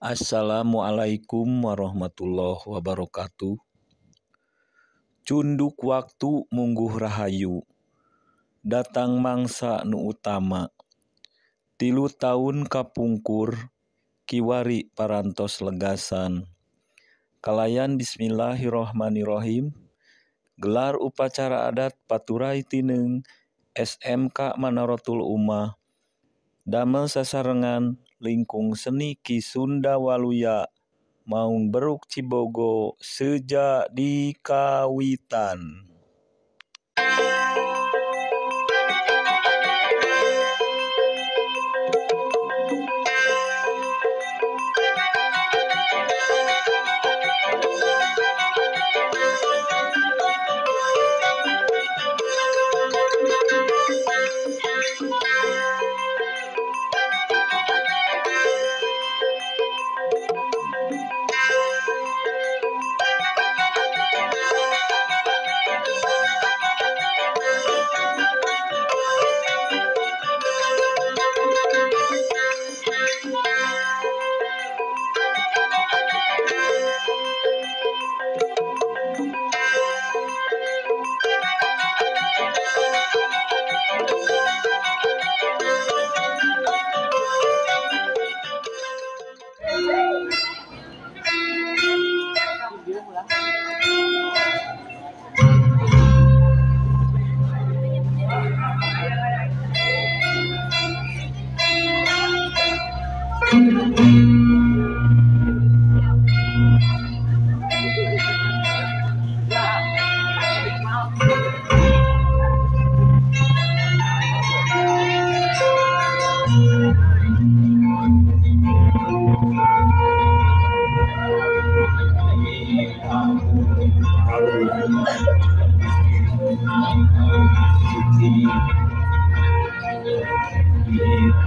Assalamualaikum warahmatullahi wabarakatuh. Cunduk waktu mungguh rahayu, datang mangsa nu utama. 3 taun kapungkur, kiwari parantos legasan. Kalayan bismillahirrohmanirrohim, gelar upacara adat Paturai Tineung SMK Manaratul Ummah, damel sasarengan lingkung seni Ki Sunda Waluya, Maung Beruk Cibogo sejak dikawitan.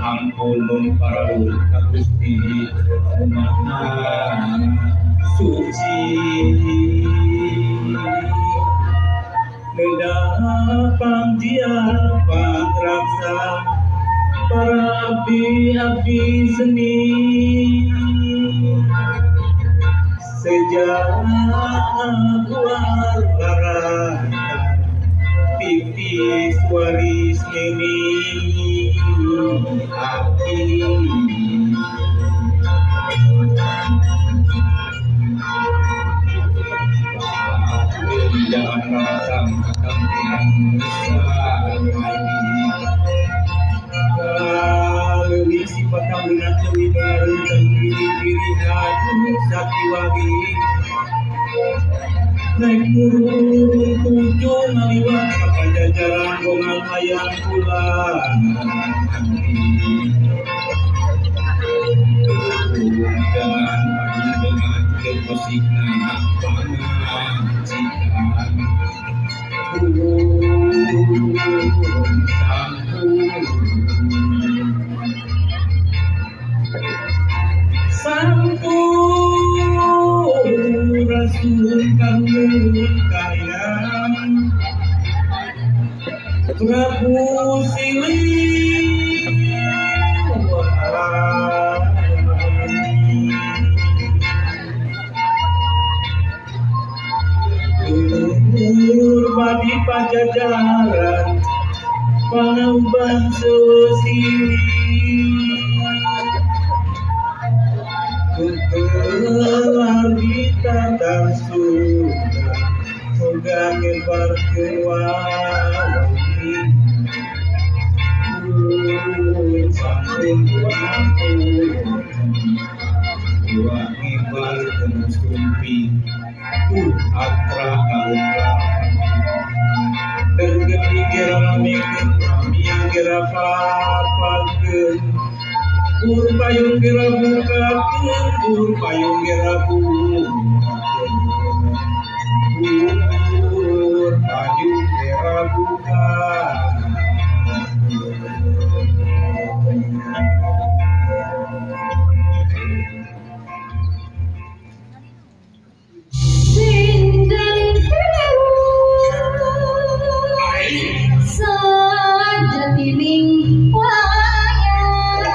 Ampun para Gusti Maha Suci, neda pangjia pangraksa para abdi-abdi seni sejak keluar barang titis waris ini abdi. Jangan rasam kalau sifat kamu nanti baru diri aku sakiwari naik murung tujuh ngaliwat ke pajajaran gongan ayam pulang dengan dengan keposikna pangajikan sampurasun kamu kayang Prabu Siliwangi. Padi pajajaran panauban sesili gelar di tatar surga moga nyebarkeun wangi sampun wa nyebarkeun sumping atra kautra tergeti gera ramekeun pramia gera papalkeun ur payung gera bukakeun ur payung gera bukakeun ur payung gera bukakeun. Sajatining wayang.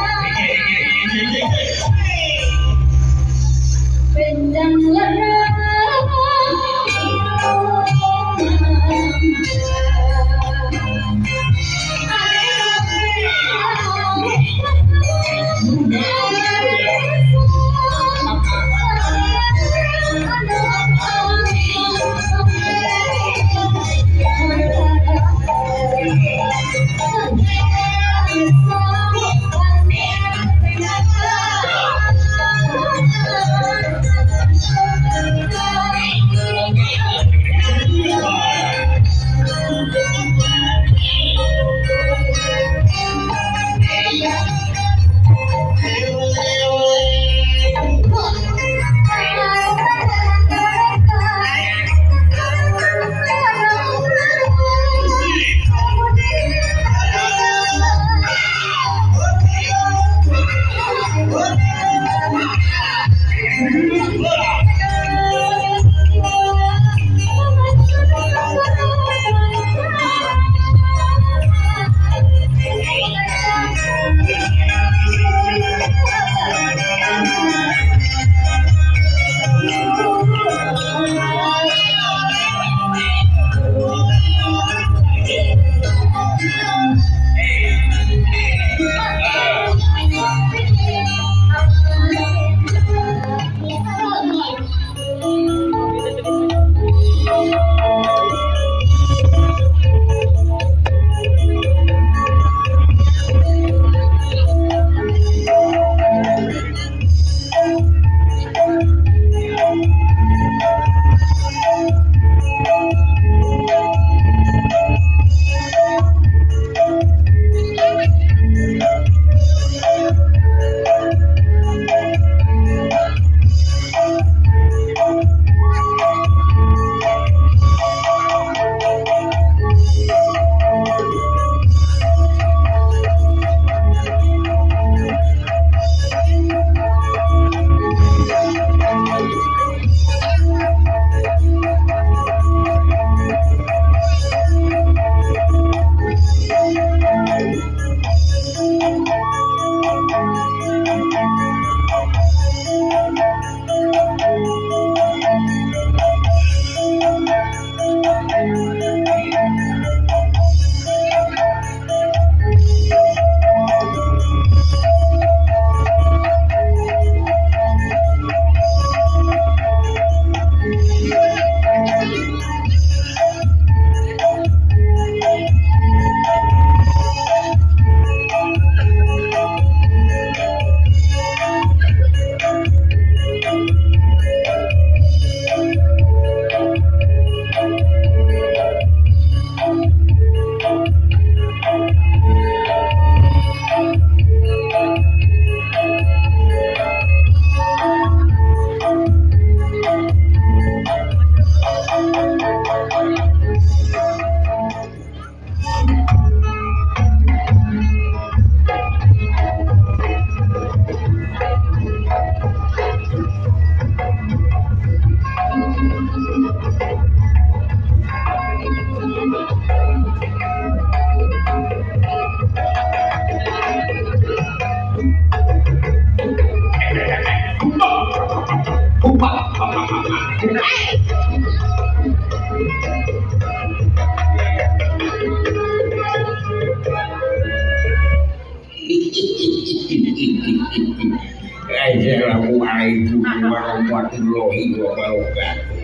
Assalamualaikum warahmatullahi wabarakatuh.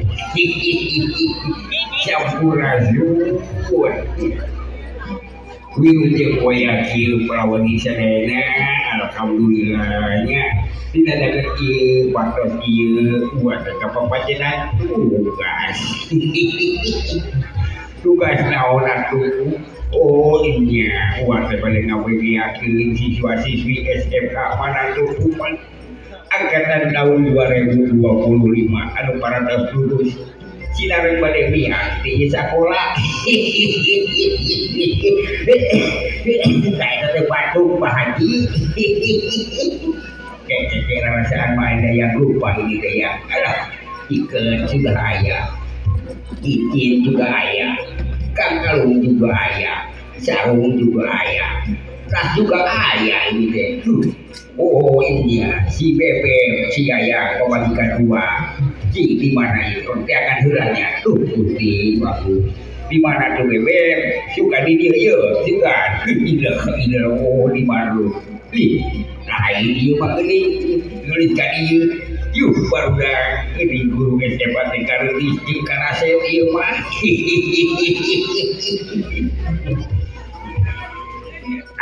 Sampurasun. Wilujeng waya kieu palawan sadayana alhamdulillahnya dina daget ieu waktos ieu buat ka papacenan tugas. Tugas naon atuh? Oh iya, uang bade ngawiwiakeun siswa-siswi SMK Manado Umat angkatan tahun 2025 anu parantos lulus sinareng bade miang ti sakola. Kaeta teh batuk Pak Haji. Kayak rasaan mah ada yang lupa ini teh ya. Alah, ikan sudah aya, cincin juga aya, kangkalung juga aya, sarung juga aya, tas juga aya ini teh. Oh iya, si Bebe, si Yaya, pemajikan dua. Ci di mana itu? Akan heulanya. Tuh putih bagus. Di mana tuh Bebe? Suka di dia ya, suka. Ila oh di mana lu? Ih, lain ieu mah geuning, geulis ka dieu. Yuh barudak geuning guru SMA teh kareulis jeung karasep ieu mah.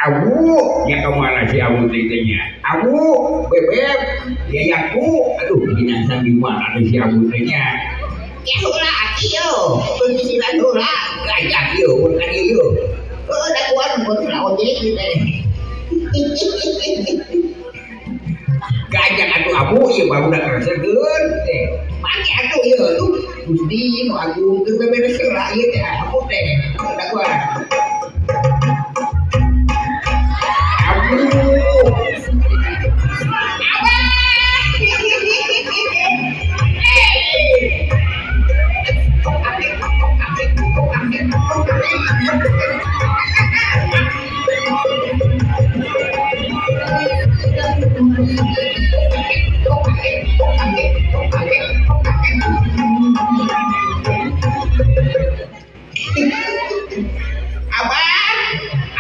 Abu, ya kemana si Abu teh nya? Abu, Bebek, yayaku, aduh dinasan di mana si Abu teh nya? Ya heula aki yo, pengisiran heula, gajah yo, mun ka dieu yo. Heuh da kuat mun ojek ieu teh. Gajah atuh Abu ieu barudak rasakeun teh. Make atuh ieu tuh Gusti nu agung keur beberes heula ieu teh Abu teh. Da kuat.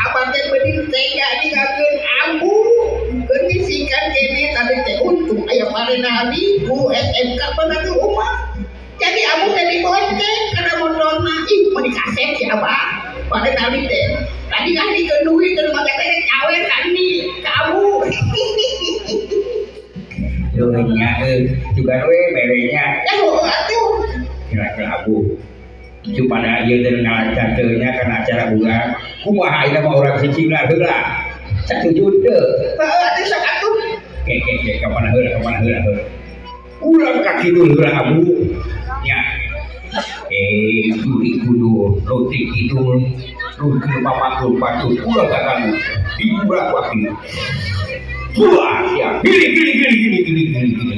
Abah teh mending tega ninggalkeun ambu keur ngisikan kene tadi teh untung aya parenabi guru SMK Manado Umat. Jadi ambu teh dibonceng kana motorna, ih mun dikasep si abah parenabi teh. Tadi ngadikeun duit teh make teh cawer ka ni ka ambu. Nya juga we merenya. Ya heueuh atuh. Kira-kira abu. Supaya ieu teh ngalancar teu nya kana acara urang. Kumaha ieu mah urang sicinglah heula. Satuju teu. Heueuh atuh sok atuh. Ke ke ke ka mana heula ka mana heula heula. Urang ka kidul heula abu. Nya. Juri kidul, roti kidul, roti pamanggul patut urang ka kamu. Diburak ku aki. Wah, siap. Gini gini gini gini gini gini.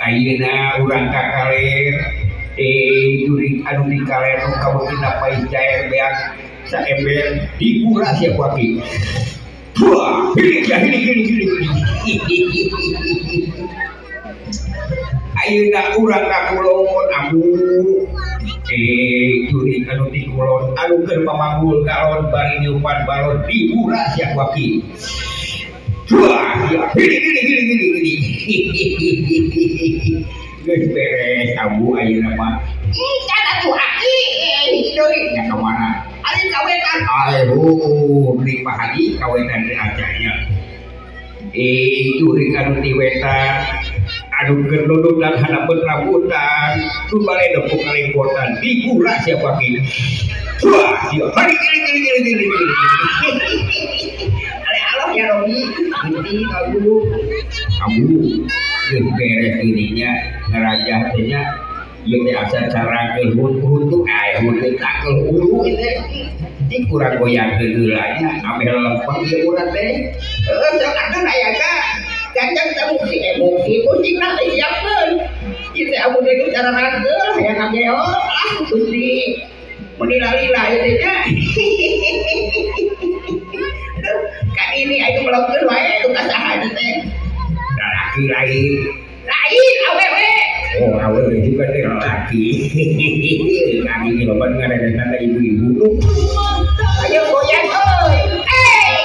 Ayeuna urang ka kaler, jurig anu di kaler nu kabeukina pais cair beak saember dikuras ya ku aki. Wah, gini ya gini gini gini. Ayeuna urang ka kulon abu. Jurig anu di kulon anu keur pamanggul kalon bari niupan balon dikuras ya ku aki. Wah, ya, gini gini gini gini gini. Geus beres abu ayeuna mah. Ih, kan atuh aki deui nya ka mana? Ari kawetan. Aduh, beli Pak Haji kawetan teh acanya. Jurig anu ti wetan, anu keur nudutan hanapeun rambutan, nu bale depuk kalempotan dikuras ya ku aki. Wah, ya, hari gini gini gini gini gini. Allah ya Robi, nanti kamu kamu geus beres dirinya ngerajah teh nya ieu teh asa cara huntu aya huntu takel hulu ieu teh di kurang goyangkeun heula nya ameh lempeng ieu urang teh heueuh sok atuh aya ka ganjang teh si emosi pusingna teh siapkeun ieu teh amun teh cara rangkeul hayang ngageot ah Gusti mun lalila ieu teh nya. Ka ini ayo melongkeun wae tuh ka saha teh. Lalaki lain. Lain awewe. Oh, awewe juga teh lalaki. Kami ini loba ngareretan teh ibu-ibu. Ayo goyang euy. Eh.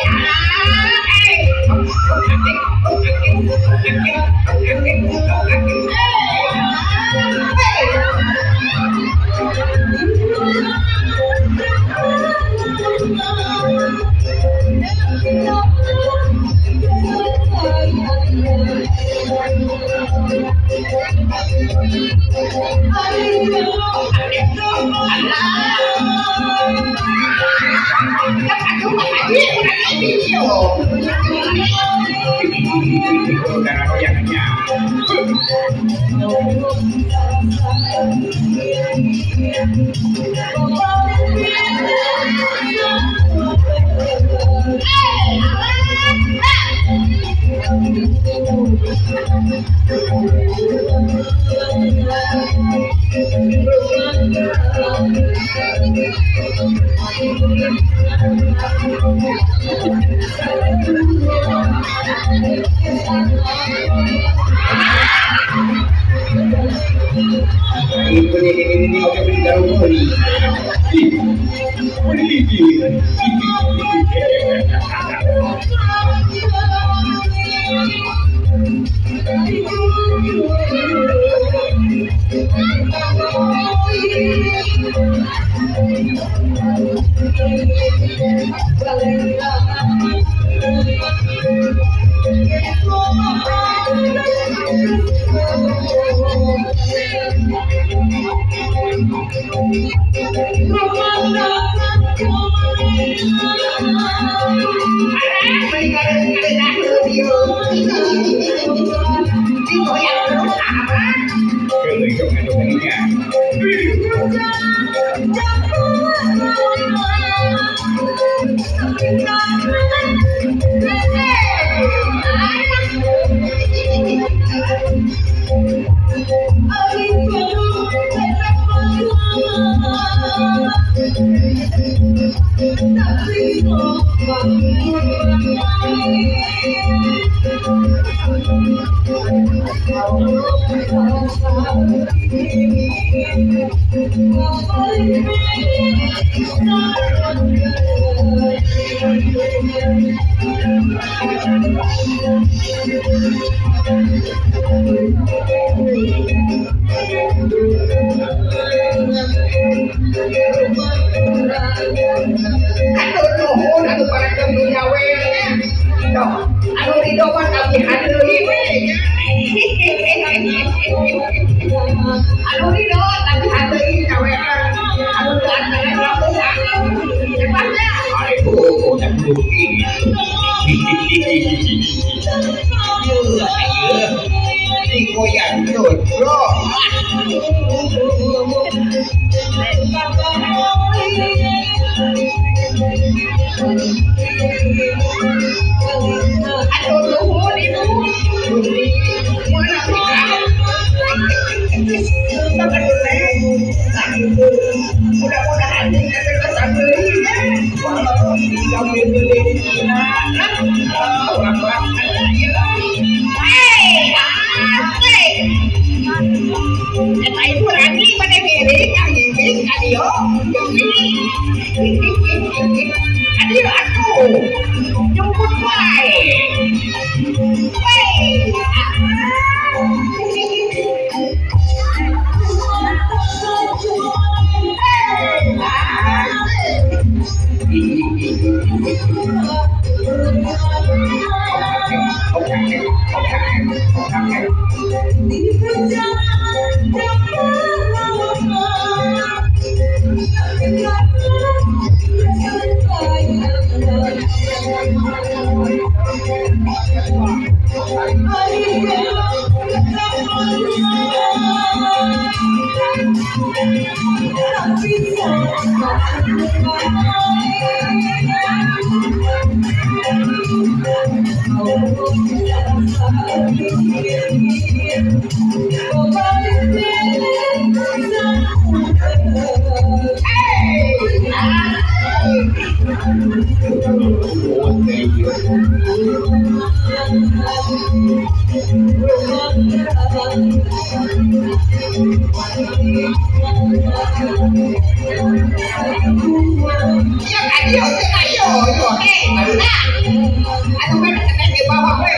bawah we.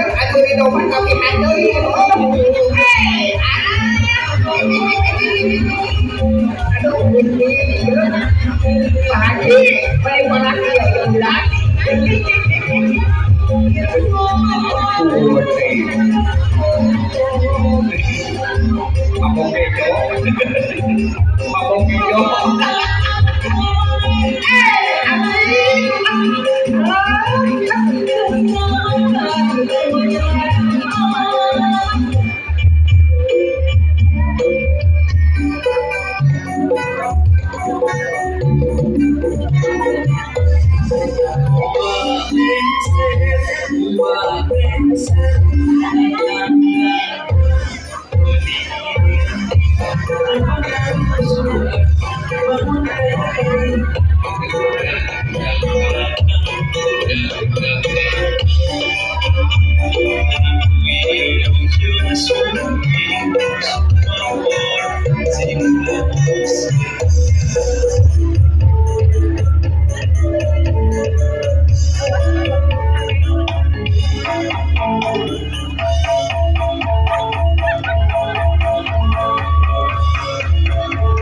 Pak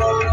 Haji,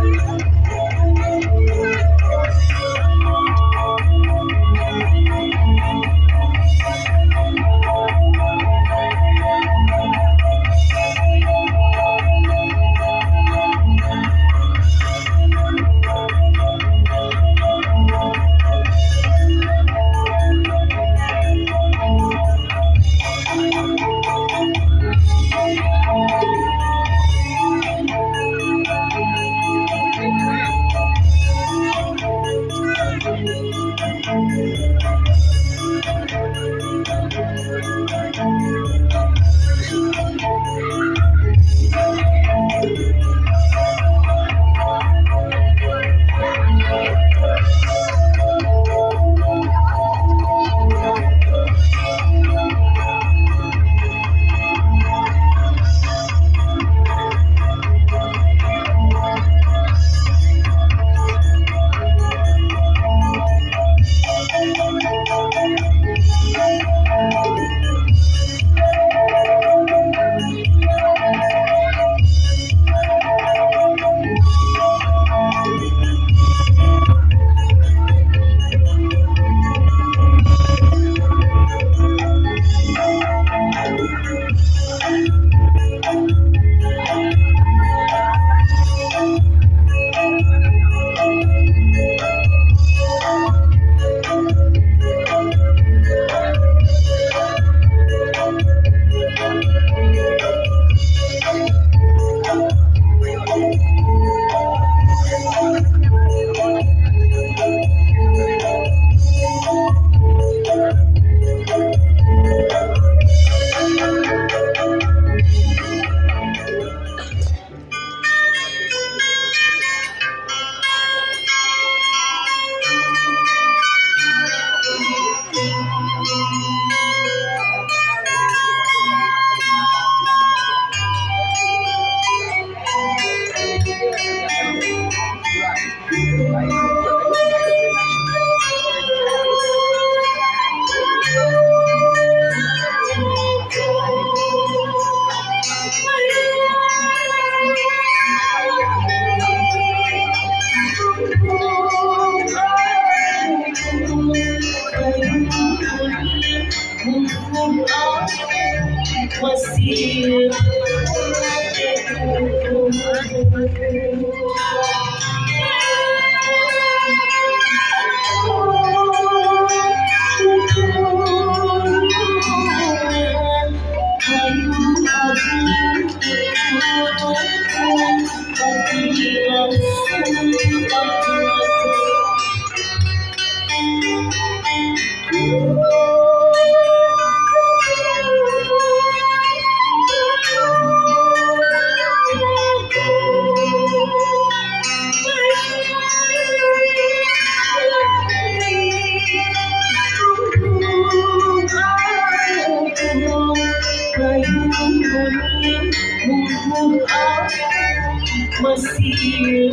Masih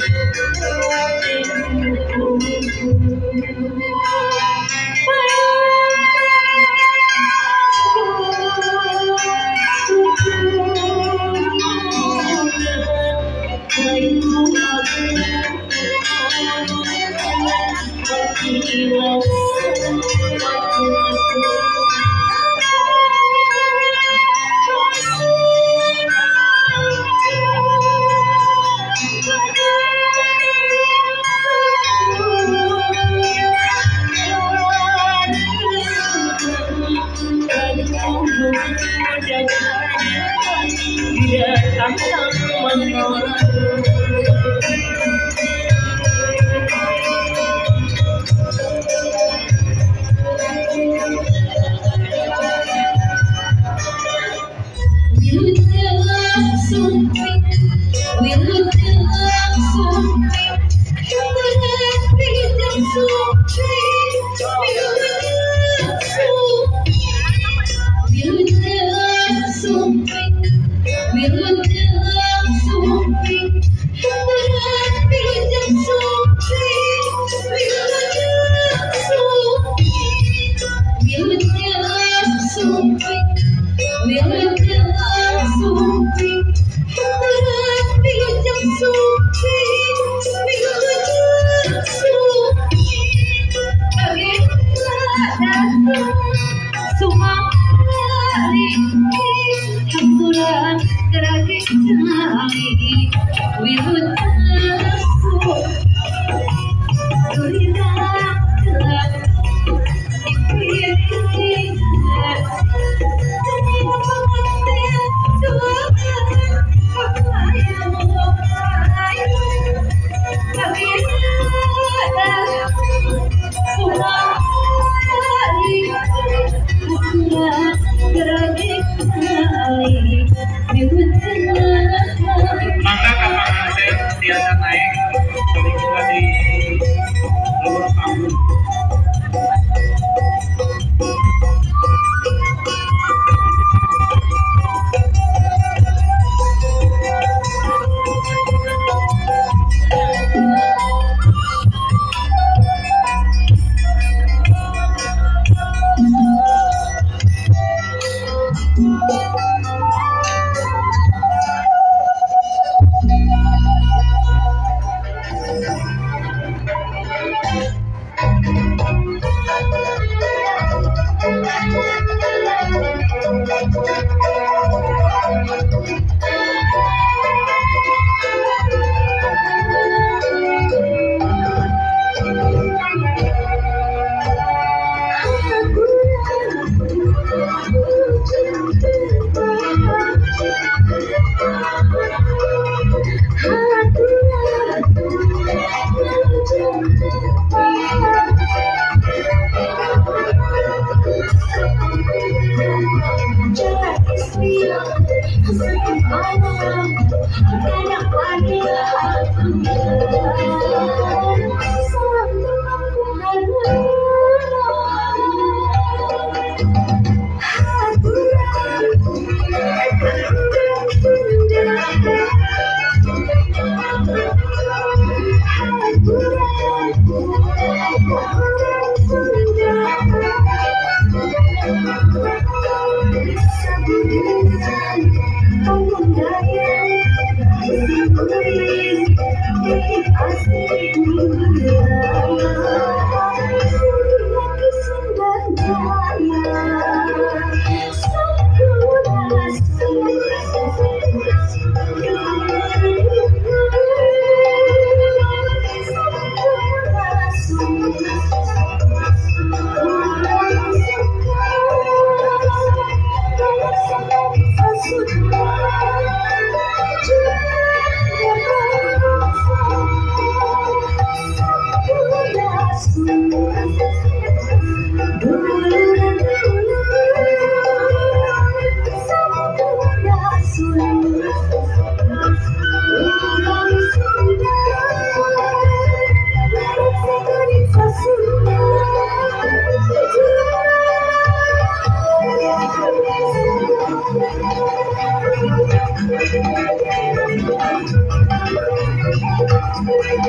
Maka kapal biasa naik di luar panggung. Dulu Thank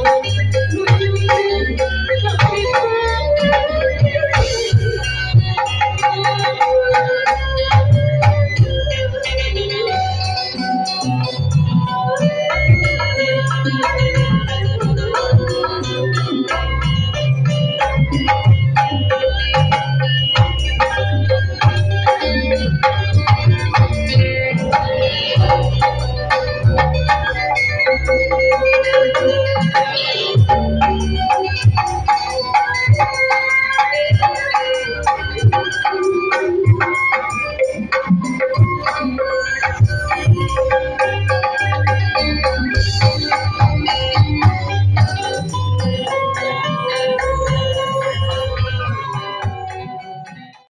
you.